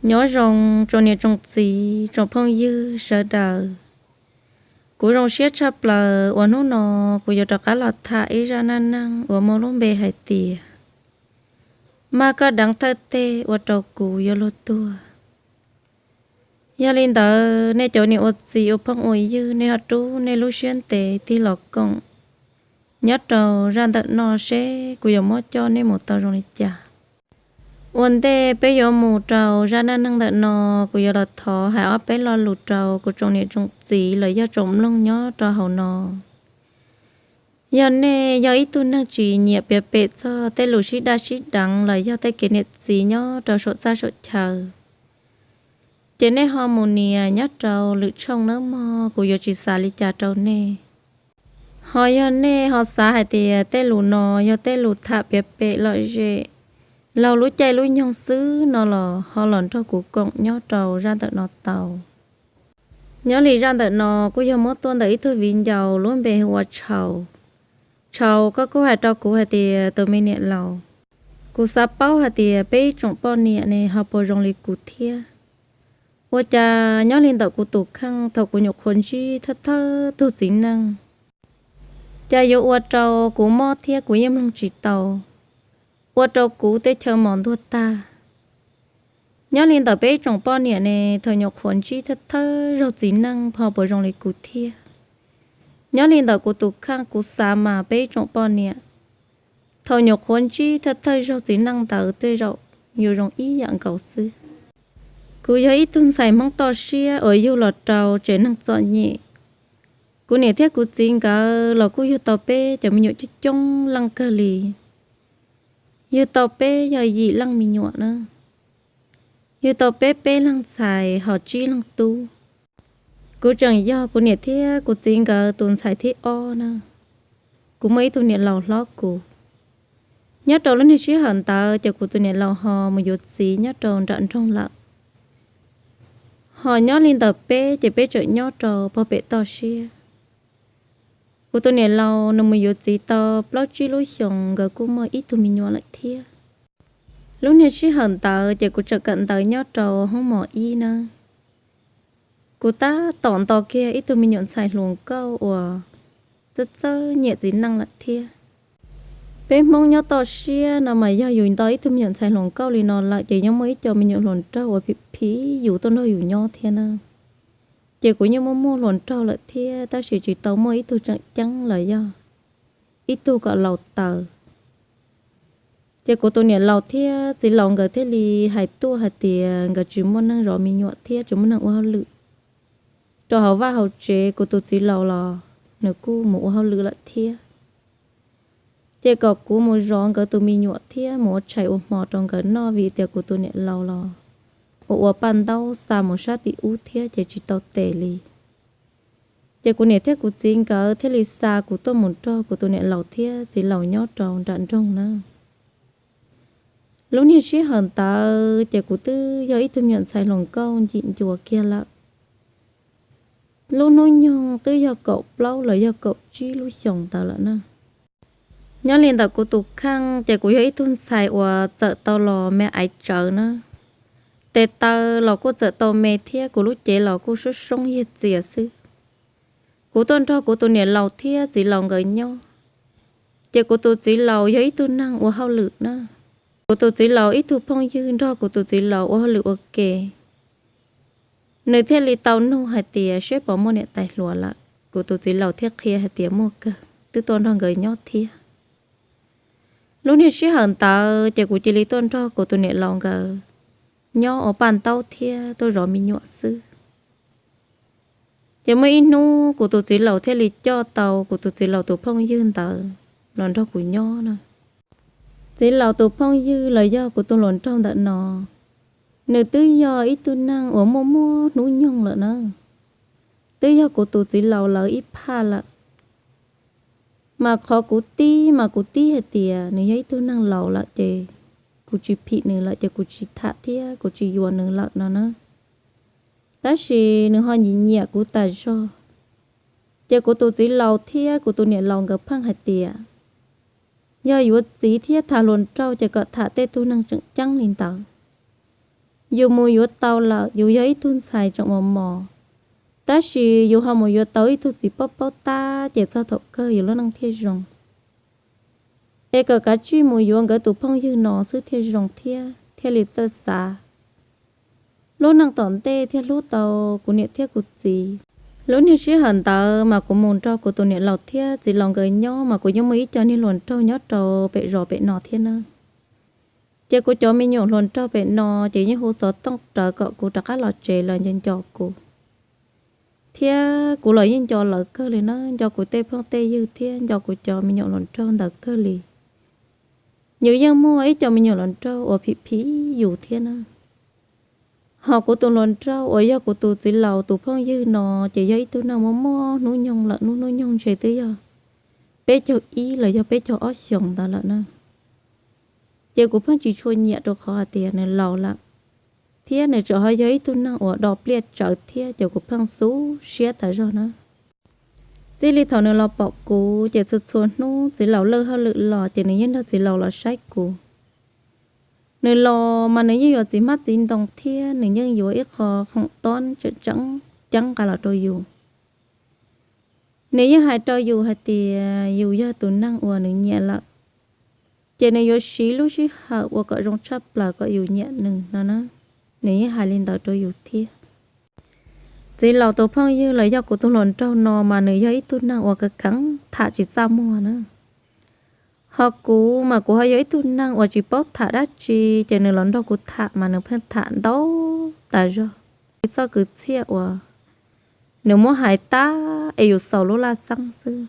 Nyob zoo tsoom niam tsoom txiv tsoom phooj ywg sawv daws. Kuv zoo siab tshaj plaws uas hnub no kuv yuav rov qab los tham ib zaj neej neeg uas muaj lub npe hais tias, Maj koj deev thawj teg ua rau kuv yuav luag tuag. Yog li ntawd nej cov niam ua txiv ua phooj ua ywg, nej ho rub nej lub siab ntev tig los koom nyob rau zaj ntawm no seb kuv yuav muab coj nej mus tau zoo li cas. Ua ntej peb yuav mus rau zaj neej neeg ntawm no, kuv yuav los thov hais ob peb lo lus rau kuv tsoom niam tsoom txiv los yog tsoom mloog nyob rau hauv no. Yog nej yog ib tug neeg tsis nyiam piav pem txog tej lus sib daj sib deev los yog tej kev niam txiv nyob rau saum txaj saum chaw, ces nej ho mus nias nyob rau lwm tshooj nawb mog, kuv yuav tsis xav li cas rau nej. Ho yog nej ho xav hais tias tej lus no yog tej lus tham piav pem lom zem laug lub caij lub nyoog xwb no los ho los nrog kuv koom nyob rau zaj ntawm no tau. Nyob li zaj ntawm no kuj yog muab tuaj ntawm ib tug viv ncaus lub npe hu ua Tshau. Tshau, koj kuj hais rau kuv hais tias tus me niam laus, kuv xav paub hais tias peb ib tsoom poj niam ne ho puas zoo li kuv thiab. Ua cas nyob li ntawm kuv tus kheej thaum kuv nyuam qhuav ntsib thawj thawj tug txiv neej, cas yuav ua rau kuv mob thiab kuv yeej mloog tsis tau, ua rau kuv teb chaws mos ntuag tag. Nyob li ntawm peb ib tsoom poj niam ne, thaum nyuam qhuav ntsib thawj thawj zaug txiv neej ho puas zoo li kuv thiab. Nyob li ntawm kuv tus kheej kuv xav mas peb ib tsoom poj niam, thaum nyuam qhuav ntsib thawj thawj zaug txiv neej ntawd tej zaum yuav zoo ib yam nkaus xwb. Kuv yog ib tug ntxhais Hmoob toj siab uas yug los rau tsev neeg txom nyem. Kuv niam thiab kuv txiv nkawd los kuj yug tau peb cov me nyuam coob coob leej kawg li. Yug tau peb yog yim leej me nyuam na. Yug tau peb peb leeg ntxhais ho tsib leeg tub. Kuv tseem yog kuv niam thiab kuv txiv nkawd tus ntxhais thib ob na. Kuv muaj ib tug niam laus hlob kuv. Nyob rau lub niag sij hawm ntawd ces kuv tus niam laus ho mus yuav txiv nyob rau nram nroog lawm. Ho nyob li ntawm peb ces peb tseem nyob rau pog pem toj siab. Kuv tus niam laus nws mus yuav txiv tau plaub tsib lub xyoos, nkawd kuj muaj ib tug me nyuam lawm thiab. Lub niag sij hawm ntawd ces kuv tseem kawm ntawv nyob rau hoob mos ib na. Kuv tab tom nto kiag ib tug me nyuam ntxhais hluas nkauj uas txawj txawj nyiam txiv neej lawm thiab. Peb Hmoob nyob toj siab no mas yog yus nto ib tug me nyuam ntxhais hluas nkauj li no lawm ces yeej muaj ib co me nyuam hluas nraug uas phim phim yus tuaj nrog yus nyob thiab na. Ces kuv yeej muaj muaj hluas nraug lawm thiab, tab sis tsis tau muaj ib tug tseem ceeb los yog ib tug kom laus taws. Ces kuv tus niam laus thiab txiv laus nkawd thiaj li hais tuaj hais tias nkawd tsis muaj neeg zov me nyuam thiab tsis muaj neeg ua hauj lwm. Rau hauv vaj hauv tsev kuv tus txiv laus los nws kuj mus ua hauj lwm lawm thiab. Ces kom kuv mus zov nkawd tus me nyuam thiab mus ua tshais ua hmo rau nkawd noj, vim tias kuv tus niam laus los ua ua paj ntaub xa mus sab tim ub thiab ces tsis tau tes li. Ces kuv niam thiab kuv txiv nkawd thiaj li xa kuv tuaj mus nrog kuv tus niam laus thiab txiv laus nyob rau nram nroog na. Lub niag sij hawm ntawd ces kuv twb yog ib tug me nyuam ntxhais hluas nkauj ncim ncua kiag lawm. Lub hnub nyoog twb yog kaum plaub los yog kaum tsib lub xyoos ntawd lawm na. Nyob li ntawm kuv tus kheej ces kuv yog ib tug ntxhais uas txawm tau los me aiv tsawv na. Tes taw los kuj txawm tau me thiab kuv lub cev los kuj soob soob yig txias xwb. Kuv tuaj nrog kuv tus niam laus thiab txiv laus nkawd nyob, ces kuv tus txiv laus yog ib tug neeg ua hauj lwm na. Kuv tus txiv laus ib tug phooj ywg nrog kuv tus txiv laus ua hauj lwm ua ke. Nws thiaj li tau nug hais tias seb puas muaj niam tais hluas lawm. Kuv tus txiv laus thiaj qhia hais tias muaj kawg, twb tuaj nrog nkawd nyob thiab. Lub niag sij hawm ntawd ces kuv cia li tuaj nrog kuv tus niam laus nkawd nyob ua paj ntaub thiab tuaj zov me nyuam xwb. Ces muaj ib hnub kuv tus txiv laus thiaj li coj tau kuv tus txiv laus tus phooj ywg ntawd los nrog kuv nyob na. Txiv laus tus phooj ywg los yog kuv tus hluas nraug ntawm no, nws twb yog ib tug neeg uas muaj muaj hnub nyoog lawm na, twb yog kuv tus txiv laus lawv ib phaj lawm. Mas qhov kuv tib mas kuv tib hais tias nws yog ib tug neeg laus lawm ces kuv tsis phim nws lawm ces kuv tsis tham thiab kuv tsis yuav nws lawm no na. Tab sis nws ho nyiam nyiam kuv tas zog. Ces kuv tus txiv laus thiab kuv tus niam laus nkawd pheej hais tias yog yuav txiv thiab tham hluas nraug ces kom tham tej tug neeg tseem ceeb li ntawd. Yus mus yuav tau lawm, yus yog ib tug ntxhais tseem mos mos, tab sis yus ho mus yuav tau ib tug txiv paub paub tab ces txog thaum kawg yus lub neej thiaj zoo. Es kom kav tsij mus yuav nkawd tus phooj ywg no xwb thiaj zoo thiab thiaj li txawj xav lub neej tom ntej thiaj hlub tau kuv niam thiab kuv txiv. Lub niag sij hawm ntawd mas kuv mus nrog kuv tus niam laus thiab txiv laus nkawd nyob mas kuv yeej muaj ib co niag hluas nraug nyob rau pem zos pem no thiab na. Ces kuv cov me nyuam hluas nraug pem no ces yeej hu xov tooj rawv kom kuv rov qab los tsev los nco nco kuv. Thiab kuv los yeej nco lawv kawg li na, nco kuv tej phooj tej ywg thiab nco kuv cov me nyuam hluas nraug ntawd kawg li. Yus yeej muaj ib co me nyuam hluas nraug uas phim phim yus thiab na. Ho kuv tus hluas nraug uas yog kuv tus txiv laus tus phooj ywg no ces yog ib tug neeg muaj muaj hnub nyoog lawm, hnub hnub nyoog ntshe twb yog peb caug ib los yog peb caug ob xyoos ntawd lawm na. Ces kuv pheej tsis tshua nyiam rau qhov hais tias nws laus lawm, thiab nws tseem ho yog ib tug neeg uas do pliaj tsawv thiab ces kuv pheej xub siab tas zog na. Txij li thaum nws los pom kuv ces txhua txhua hnub txiv laus lawj hauj lwm los ces nws yeej nrog txiv laus los saib kuv. Nws los mas nws yeej yuav txiv hmab txiv ntoo thiab nws yeej yuav ib qho khoom tob tseem tseem ceeb nqa los rau yus. Nws yeej hais rau yus hais tias yus yog tus neeg uas nws nyiam lawm, ces nws yuav siv lub sij hawm ua kom zoo tshaj plaws kom yus nyiam nws no na. Nws yeej hais li ntawd rau yus thiab. Txiv laus tus phooj ywg los yog kuv tus hluas nraug no mas nws yog ib tug neeg uas kheev kheev tham tsis txaj muag na. Ho kuv mas kuv ho yog ib tug neeg uas tsis paub tham dab tsi, ces nws los nrog kuv tham mas nws pheej tham ntau tas zog, txoj kwv txhiaj uas nws muab hais tag es yus xaus lub laj xeeb xwb.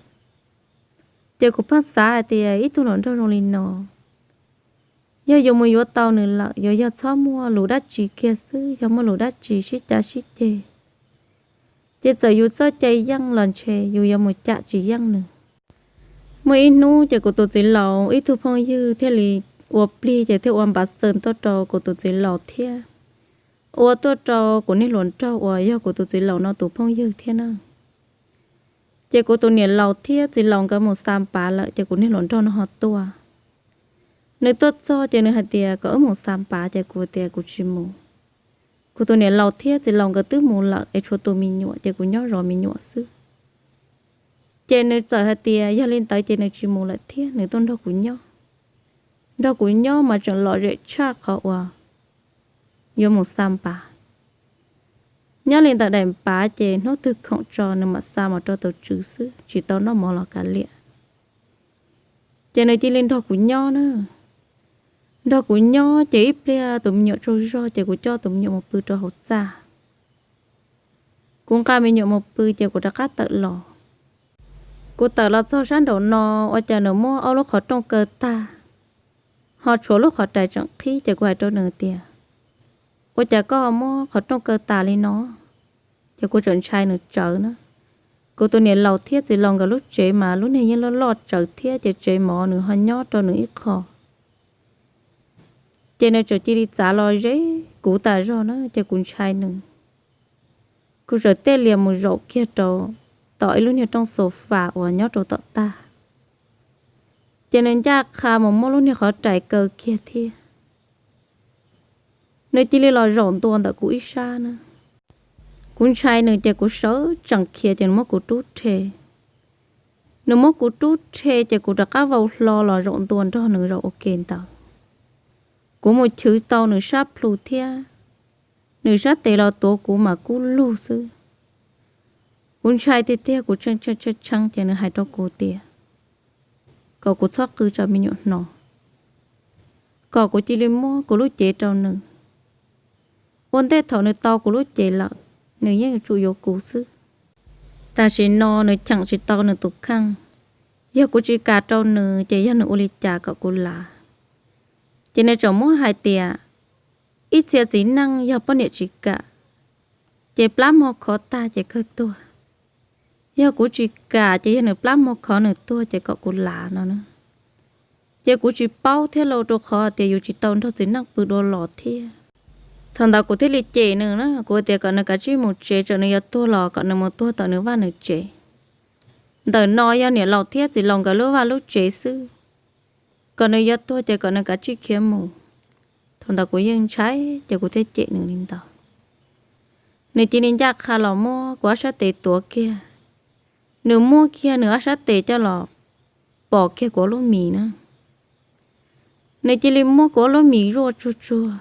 Ces kuv pheej xav hais tias ib tug hluas nraug zoo li no, yog yuav mus yuav tau nws lawm yuav yog txhob muaj lus dab tsi kiag xwb, yog muaj lus dab tsi sib cav sib ceg, ces txawm yus txoj cai yeej los ntshe yus yuav mus cam tsis yeej nws. Muaj ib hnub ces kuv tus txiv laus ib tug phooj ywg thiaj li ua plig ces thiaj ua npav xees tuaj rau kuv tus txiv laus thiab ua tuaj rau kuv niag hluas nraug uas yog kuv tus txiv laus no tus phooj ywg thiab na. Ces kuv tus niam laus thiab txiv laus nkawd mus xa pav lawm ces kuv niag hluas nraug no ho tuaj. Nws tuaj txog ces nws hais tias kom wb mus xa pav ces kuv tias kuv tsis mus. Kuv tus niam laus thiab txiv laus nkawd twb mus lawm es tshuav tus me nyuam ces kuv nyob zov me nyuam xwb. Ces nws txawm hais tias yog li ntawd ces nws tsis mus lawm thiab nws tuaj nrog kuv nyob. Nrog kuv nyob mas tseem lom zem tshaj qhov uas yuav mus xa pav. Nyob li ntawm daim pav ces hnub twg khoom tso nws mam xa mus rau tus tswv xwb, tsis tau noj mov los kav liam. Ces nws cia li nrog kuv nyob na. Nrog kuv nyob ces ib pliag tus me nyuam tsaug zog ces kuv coj tus me nyuam mus pw rau hauv txaj. Kuv nqa me nyuam mus pw ces kuv rov qab tawm los. Kuv tawm los txog sab nraum no, ua cas nws muab ob lub qhov rooj kaw tag, ho tshuav lub qhov rais tseem qhib ces kuv hais rau nws tias, ua cas koj muab qhov rooj kaw tas li no? Ces kuv tseem ntshai nws tsawv na. Kuv tus niam laus thiab txiv laus nkawd lub tsev mas lub niag yeej loj loj tsawv thiab ces tsev mov nws ho nyob rau nws ib qho. Ces nws tseem cia li txav los ze kuv tas zog na ces kuv ntshai nws. Kuv txawm tej lias mus zaum kiag rau tom ib lub niag rooj xo fas uas nyob rau tom tag. Ces nws ncaj qha mus muab lub niag qhov rais kaw kiag thiab. Nws cia li los zaum ntua ntawm kuv ib sab na. Kuv ntshai nws ces kuv sawv tsees khiav ces nws muab kuv rub rhe. Nws muab kuv rub rhe ces kuv rov qab vau hlo los zaum ntua nrog nws zaum ua ke ntawd. Kuv mus chwv tau nws sab plhu thiab, nws sab tes los tuav kuv mas kub lug xwb. Kuv ntshai tiag tiag kuv tshee tshee tshee ces nws hais rau kuv tias kom kuv txhob qw tsam me nyuam hnov, kom kuv cia li muab kuv lub cev rau nws. Ua ntej thaum nws tau kuv lub cev lawm, nws yeej yuav tsum yuav kuv xwb. Tam sim no nws cheem tsis tau nws tus kheej, yog kuv tsis kam rau nws ces yog nws ua li cas kom kuv lav. Ces nws tseem muab hais tias ib txhia txiv neej yog poj niam tsis kam, ces plab hmo khov tag ces kawg tuag. Yog kuv tsis kam ces yog nws plab hmo khov nws tuag ces kom kuv lav no na. Ces kuv tsis paub thiab lauj, rau qhov tias yus tsis tau nrog txiv neej pw dua los thiab. Thaum ntawd kuv thiaj li cem nws na, kuv tias kom nws kav tsij mus tsev, txawm nws yuav tuag los kom nws mus tuag tom nws vaj nws tsev. Ntawm no yog niam laus thiab txiv laus nkawd lub vaj lub tsev xwb, kom nws yuav tuag ces kom nws kav tsij khiav mus. Thaum ntawd kuv yeej ntshai ces kuv thiaj cem nws li ntawd. Nws cia li ncaj qha los muab kuv ob sab tes tuav kiag. Nws muab kiag nws ob sab tes coj los pom kiag kuv ob lub mis na. Nws cia li muab kuv ob lub mis zuaj tsuag tsuag.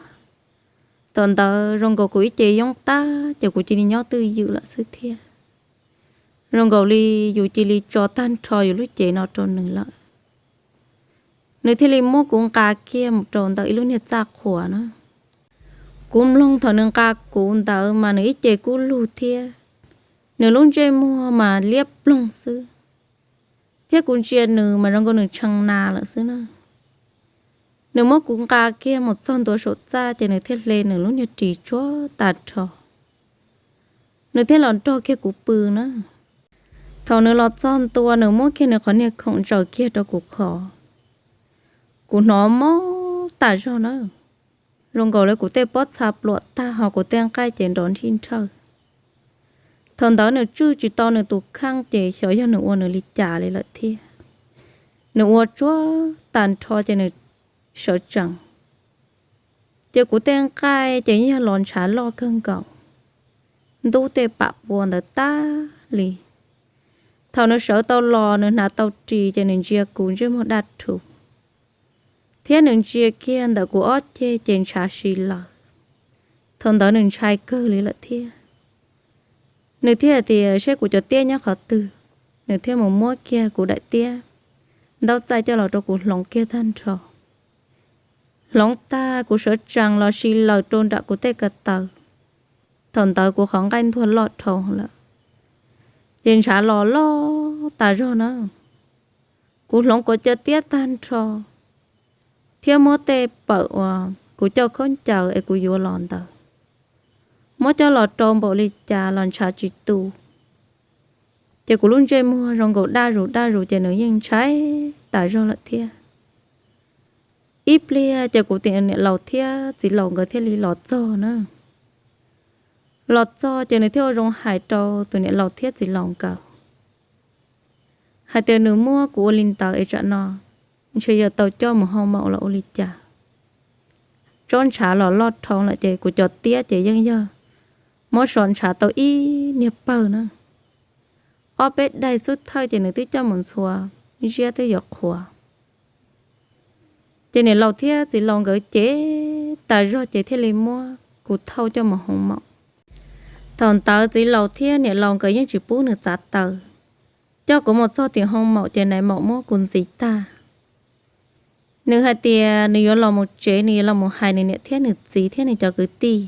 Thaum ntawd zoo nkaus kuv ib ce yoob tag ces kuv cia li nyob twj ywm lawm xwb thiab. Zoo nkaus li yus cia li tso tag nrho yus lub cev no rau nws lawm. Nws thiaj li muab kuv nqa kiag mus rau ntawm ib lub niag txaj qhua na. Kuv mloog thaum nws nqa kuv ntawd mas nws ib ce kub lug thiab, nws lub ntsej muag mas liab ploog xwb, thiab kuv ntsia nws mas zoo nkaus nws tshee nas lawm xwb na. Nws muab kuv nqa kiag mus txog ntua saum txaj ces nws thiaj hle nws lub niag ris tsuag tag nrho. Nws thiaj los nrog kiag kuv pw na. Thaum nws los txog ntua nws muab kiag nws qhov niag khoom ntsaws kiag rau kuv qhov. Kuv hnov mob tas zog na, zoo nkaus li kuv tej pob txha pluam tag ho kuv tej nqaij ces nrov nrhij nrhawj. Thaum ntawd nws tswj tsis tau nws tus kheej ces xyov yog nws ua nws li cas li lawm thiab. Nws ua tsuag tag nrho ces nws sawv tsees. Ces kuv tej nqaij ces yeej yog los ntshav loj kawg nkaus, ntub tej pam pua ntawd tag li. Thaum nws sawv tau los nws hnav tau ris ces nws ntsia kuv ntsej muag daj rhuv, thiab nws ntsia kiag ntawm kuv ob ceg ces ntshav si lawm. Thaum ntawd nws ntshai kawg li lawm thiab. Nws thiaj tias seb kuv cov tiab nyob qhov twg, nws thiaj mus muab kiag kuv daim tiab ntaub txaij coj los rau kuv hloov kiag tag nrho. Hloov tag kuv sawv tsees los si lawm rau nram kuv tej ko taw. Thaum ntawd kuv qhov nqaij ntuag loj dhau lawm, ces ntshav los loj tas zog na. Kuv hloov kuv cov tiab tag nrho, thiab muab tej pawm uas kuv coj khaub ncaws es kuv yuav los ntawd, muab coj los rau npaum li cas los ntshav tsis tu. Ces kuv lub ntsej muag zoo nkaus daj zus daj zus ces nws yeej ntshai tas zog lawm thiab. Ib pliag ces kuv tus niam laus thiab txiv laus nkawd thiaj li los txog na. Los txog ces nws thiaj ua zoo hais rau tus niam laus thiab txiv laus nkawd hais tias nws muab kuv ua li ntawd es tsam no ntshe yuav tau coj mus hoo maum los ua li cas. Tsob ntshav los loj dhau lawm ces kuv cov tiab ces yeej yog muab so ntshav tau ib niag pawg na. Ob peb daim xub thawj ces nws twb coj mus ntxhua ziab twb yuav qhuav. Ces niam laus thiab txiv laus nkawd cem tas zog ces thiaj li muab kuv thauj coj mus hoo maum. Thaum ntawd txiv laus thiab niam laus nkawd yeej tsis pub nws txav taw. Coj kuv mus txog tim hoo maum ces nais maum muab kuv ntxiv tag. Nws hais tias nws yuav los mus tsev, nws yuav los mus hais nws niam thiab nws txiv thiab nws cov kwv tij,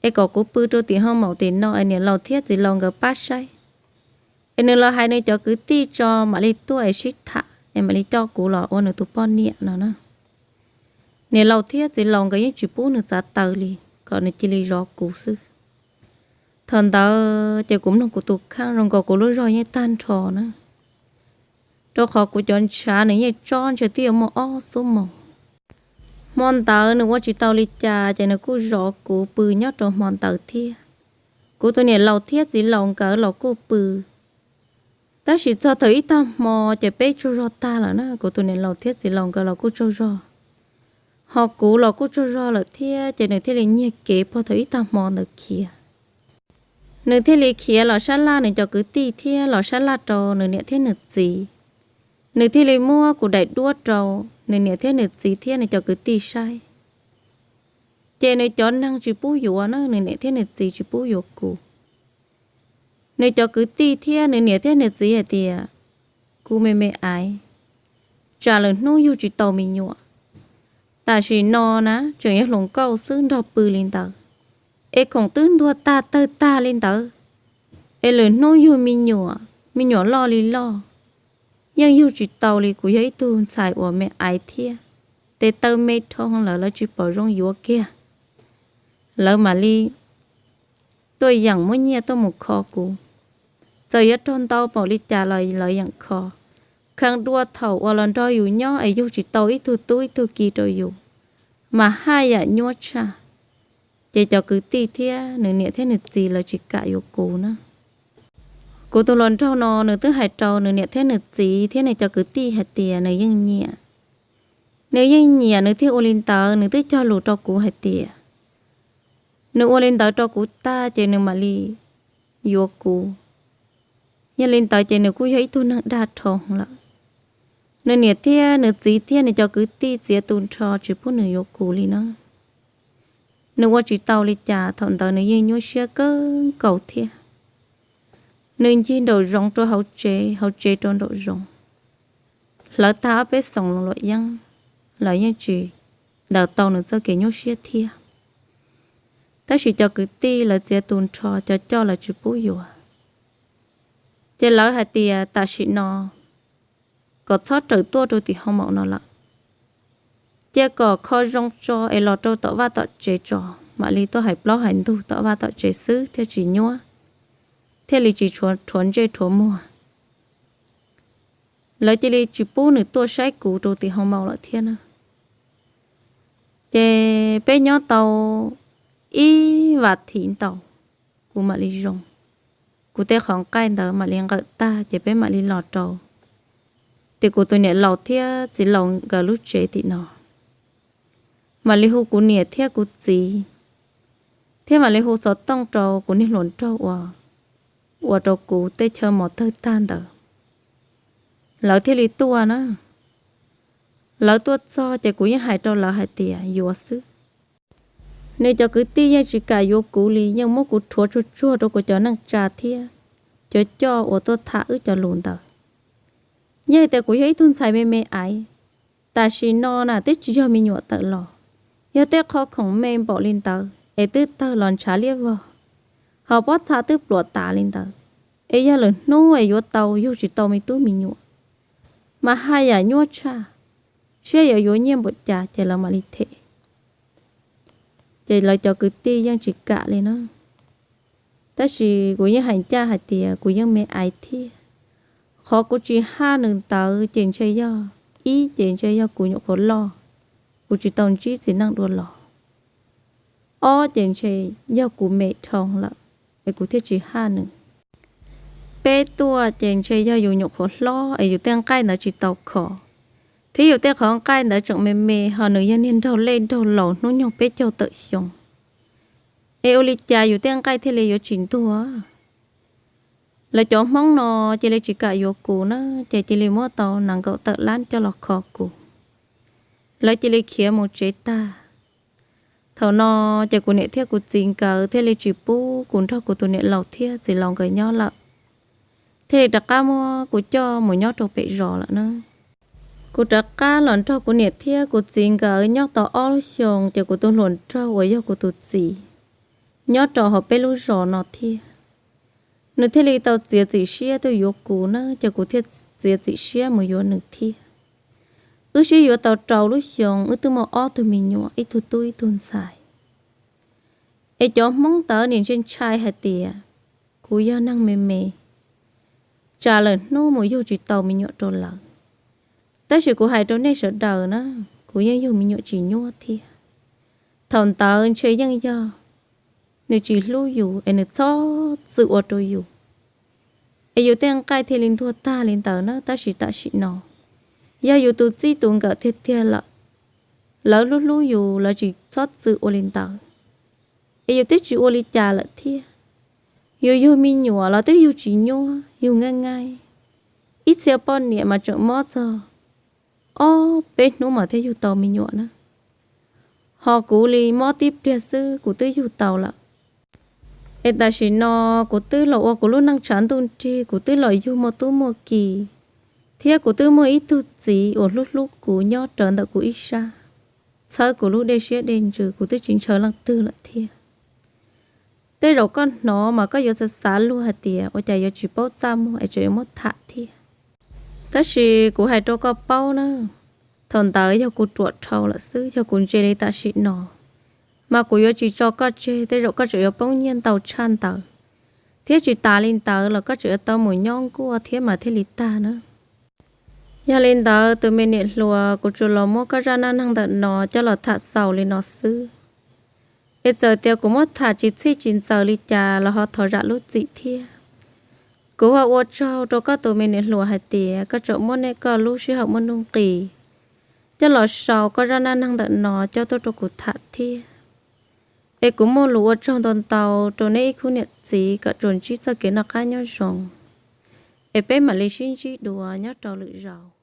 es kom kuv pw rau tim hoo maum tim no es niam laus thiab txiv laus nkawd pab saib. Es nws los hais nws cov kwv tij tso mam li tuaj es sib tham es mam li coj kuv los ua nws tus poj niam no na. Niam laus thiab txiv laus nkawd yeej tsis pub nws txav taw li, kom nws cia li zov kuv xwb. Thaum ntawd ces kuv mloog kuv tus kheej zoo nkaus kuv lub zog yeej tag nrho na, rau qhov kuv cov ntshav nws yeej tsob ntshe twb yuav muaj ob xuab moos. Hmo ntawd nws ua tsis tau li cas ces nws kuj zov kuv pw nyob rau hmo ntawd thiab. Kuv tus niam laus thiab txiv laus nkawd los kuj pw. Tab sis txog thaum ib tag hmo ces peb tsaug zog tag lawm na, kuv tus niam laus thiab txiv laus nkawd los kuj tsaug zog, ho kuv los kuj tsaug zog lawm thiab ces nws thiaj li nyiag kev puag thaum ib tag hmo ntawd khiav. Nws thiaj li khiav los sab laj nws cov kwv tij thiab los sab laj rau nws niam thiab nws txiv. Nws thiaj li muab kuv daim duab rau nws niam thiab nws txiv thiab nws cov kwv tij saib. Ces nws cov neeg tsis pub yuav na, nws niam thiab nws txiv tsis pub yuav kuv. Nws cov kwv tij thiab nws niam thiab nws txiv hais tias kuv me me aiv, tsam lwm hnub yug tsis tau me nyuam. Tam sim no na tseem yuav hluas nkauj xwb nrog pw li ntawd, es khoom twb ntuag tag tawg tag li ntawd, es lwm hnub yug me nyuam, me nyuam loj li loj, yeej yug tsis tau li. Kuv yog ib tug ntxhais uas me aiv thiab, tes taw me dhau lawm lawv tsis pom zoo yuav kiag, lawv mam li tuaj yeem muab nyiaj tuaj mus kho kuv. Txawm yuav raug ntau npaum li cas los lawv yeem kho. Kheev dua thaum uas los nrog yus nyob es yug tsis tau ib tug tub ib tug ki rau yus, mas haj yam nyuaj tshaj. Ces cov kwv tij thiab nws niam thiab nws txiv lawv tsis kam yuav kuv na. Kuv tus hluas nraug no nws twb hais rau nws niam thiab nws txiv thiab nws cov kwv tij hais tias nws yeej nyiam, Nws yeej nyiam nws thiaj ua li ntawd, nws twb cog lus rau kuv hais tias nws ua li ntawd rau kuv tag ces nws mam li yuav kuv. Yog li ntawd ces nws kuj yog ib tug neeg dag dhau lawm. Nws niam thiab nws txiv thiab nws cov kwv tij txiav tu nrho tsis pub nws yuav kuv li no. Nws ua tsis tau li cas, thaum ntawd nws yeej nyuaj siab kawg nkaus thiab. Nws ncig nraum zoov rau hauv tsev, hauv tsev rau nraum zoov, hlawv tag ob peb xyoos luam yeeb, lawv yeej tsis daws tau nws txoj kev nyuaj siab thiab. Tab sis cov kwv tij lawv txiav tu nrho, cov coj lawv tsis pub yuav. Ces lawv hais tias tam sim no kom txhob rawm tuaj rau tim hoo maum no lawm, cia kom kho zoo tso es los rau tom vaj tom tsev tso, mam li tuaj hais plaub hais ntug tom vaj tom tsev xwb thiaj tsis nyuaj, thiaj li tsis rhuav ntsej rhuav muag. Lawv cia li tsis pub nws tuaj saib kuv rau tim hoo maum lawm thiab na. Ces peb nyob tau ib vas thiv ntau, kuv mam li zoo. Kuv tej qhov nqaij ntawd mam li nqawm tag ces peb mam li los rau tim kuv tus niam laus thiab txiv laus nkawd lub tsev tim no. Mam li hu kuv niam thiab kuv txiv, thiab mam li hu xov tooj rau kuv niag hluas nraug uas ua rau kuv tej chaw mos tawg tag ntawd. Lawv thiaj li tuaj na. Lawv tuaj txog ces kuv yeej hais rau lawv hais tias yuav xwb. Nws cov kwv tij yeej tsis kam yuav kuv li, yeej muab kuv rhuav tsuag tsuag rau kuv cov neej tsa thiab cov coj uas tuaj tham wb cov lus ntawd. Yog hais tias kuv yog ib tug ntxhais me me aiv, tam sim no na twb tsis yog me nyuam tawm los, yog tej qhov khoom me npaum li ntawd es twb tawg los ntshav liab vog, ho pob txha twb pluam tas li ntawd, es yog lwm hnub es yuav tau yug tsis tau me tub me nyuam, mas haj yam nyuaj tshaj, siab yuav yuav nyiaj npaum cas ces lawv mam li them. Ces lawv cov kwv tij yeej tsis kam li na. Tab sis kuv yeej hais ncaj hais tias kuv yeej me aiv thiab, qhov kuv tsis haj nws ntawd ces ntshe yog, ib ces ntshe yog kuv nyuam qhuav loj, kuv tsis tau ntsib txiv neej dua los, ob ces ntshe yog kuv me dhau lawm es kuv thiaj tsis haj nws. Peb tuaj ces ntshe yog yus nyuam qhuav hlob es yus tej nqaij ntawd tsis tau khov, thiab yus tej qhov nqaij ntawd tseem me me, ho nws yog niag nraug lej nraug laus hnub nyoog peb caug tawm xyoo, es ua li cas yus tej nqaij thiaj li yuav tsis ntuag. Lawv cov Hmoob no cia li tsis kam yuav kuv na, ces cia li muab tau nees nkaum tawm lab coj los kho kuv. Lawv cia li khiav mus tsev tag. Thaum no ces kuv niam thiab kuv txiv nkawd thiaj li tsis pub kuv nrog kuv tus niam laus thiab txiv laus nkawd nyob lawm, thiaj li rov qab muab kuv coj mus nyob rau pem zos lawm na. Kuv rov qab los nrog kuv niam thiab kuv txiv nkawd nyob tau ob lub xyoos ces kuv tus hluas nraug uas yog kuv tus txiv nyob rau hauv peb lub zos no thiab. Nws thiaj li tau txiav txim siab tuaj yuav kuv na, ces kuv thiaj txiav txim siab mus yuav nws thiab. Wb sib yuav tau rau lub xyoo, wb twb muaj ob tug me nyuam, ib tug tub ib tug ntxhais. Es cov Hmoob ntawd nim ntshai ntshai hais tias kuv yog neeg me me, tsam lawm hnub mus yug tsis tau me nyuam rau lawv. Tab sis kuv hais rau nej sawv daws na, kuv yeej yug me nyuam tsis nyuaj thiab. Thaum ntawd ntshe yeej yog nws tsis hlub yus es nws txhob txwm ua rau yus, es yus tej nqaij thiaj li ntuag tag li ntawd na. Tab sis tam sim no yog yus tus txij tus nkawm tiag tiag lawm, lawv hlub hlub yus, lawv tsis txhob txwm ua li ntawd, es yus twb tsis ua li cas lawm thiab. Yus yug me nyuam los twb yug tsis nyuaj, yug nqaij nqaij, ib txhia poj niam mas tseem mob txog ob peb hnub mas thiaj yug tau me nyuam na. Ho kuv li mob tib pliag xwb kuv twb yug tau lawm. Es tam sim no kuv twb los ua kuv lub neej tshav ntuj nrig, kuv twb los yug muaj tub muaj ki, thiab kuv twb muaj ib tug txiv uas hlub hlub kuv nyob rawv ntawm kuv ib sab, txhawb kuv lub dej siab dej ntsws, kuv twb tsis ntshaw leej twg lawm thiab. Tej zaum koj hnov mas koj yuav xav xav luag hais tias ua cas yuav tsis paub txaj muag es tseem yuav muab tham thiab. Tab sis kuv hais rau koj paub na, thaum ntawd yog kuv ruam dhau lawm xwb, yog kuv ntse li tam sim no mas kuv yuav tsis tso koj tseg, tej zaum koj tseem yuav poob nyiaj ntau tshaj ntawd, thiab tsis tas li ntawd los koj tseem yuav tau mus nyob nkuaj thiab mas thiaj li tag na. Yog li ntawd tus me niam hluas, kuv tsuas los muab koj zaj neej neeg ntawm no coj los tham xaus li no xwb. Es txawm tias kuv muab tham tsis txhij tsis ntxaws li cas los ho thov zam lub txim thiab. Kuv ho ua tsaug rau koj tus me niam hluas hais tias koj tseem muab nej koj lub sij hawm muaj nuj nqis coj los sau koj zaj neej neeg ntawm no coj tuaj rau kuv tham thiab. Es kuv muaj lus ua tsaug ntau ntau rau neb ib khub niam txiv kom tsuas ntsib txoj kev noj qab nyob zoo. Es peb mam li sib ntsib dua nyob rau lwm zaus.